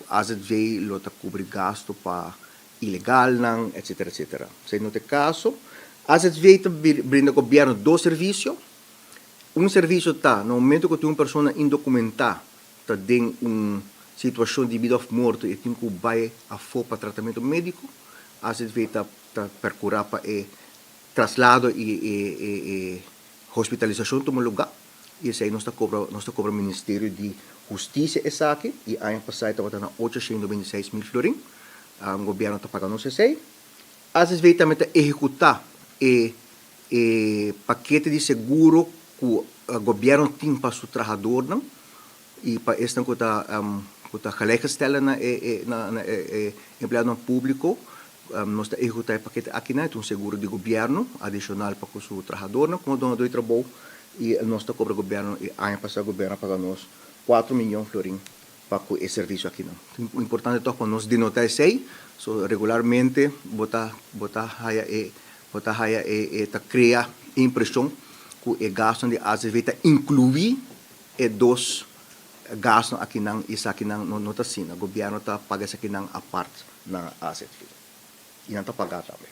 AZV lo ta kubri gasto pa ilegalnan, etc. Etc. Esei no ta e kaso. AZV ta brinda gobièrnu dos servisio. Un servisio ta na momento ku tin un persona indokumentá ta den un situashon di bida òf morto i e tin ku bai afó pa tratamentu médiko, AZV ta ta perkurá pa e traslado i e e hospitalisashon tuma lugá. I esei nos ta kobra nos ta kobra Ministerio di Hustisia esaki i aña pasá e tabata na 826.000 florin. Gobièrnu ta paga nos esei. AZV tambe ta ehekutá e e pakete di seguro ku gobièrnu tin pa su trahadornan i pa esnan ku ta ku ta gelijkgestelde na e e na na e e empleadonan públiko. Nos ta ehekutá e pakete akinan, e ta un seguro di gobièrnu adishonal pa ku su trahadornan komo donadó di trabou i nos ta kobra gobièrnu i aña pasá gobièrnu a paga nos 4 miyon florin pa ku e servisio akinan. Importante tòg pa nos denotá esei, so regularmente bo ta haya e bo ta haya e e ta krea impreshon ku e gastunan di AZV ta inkluí e dos gastunan akinan i esakinan no ta asina. Gobièrnu ta paga esakinan apart na AZV i nan ta paga tambe.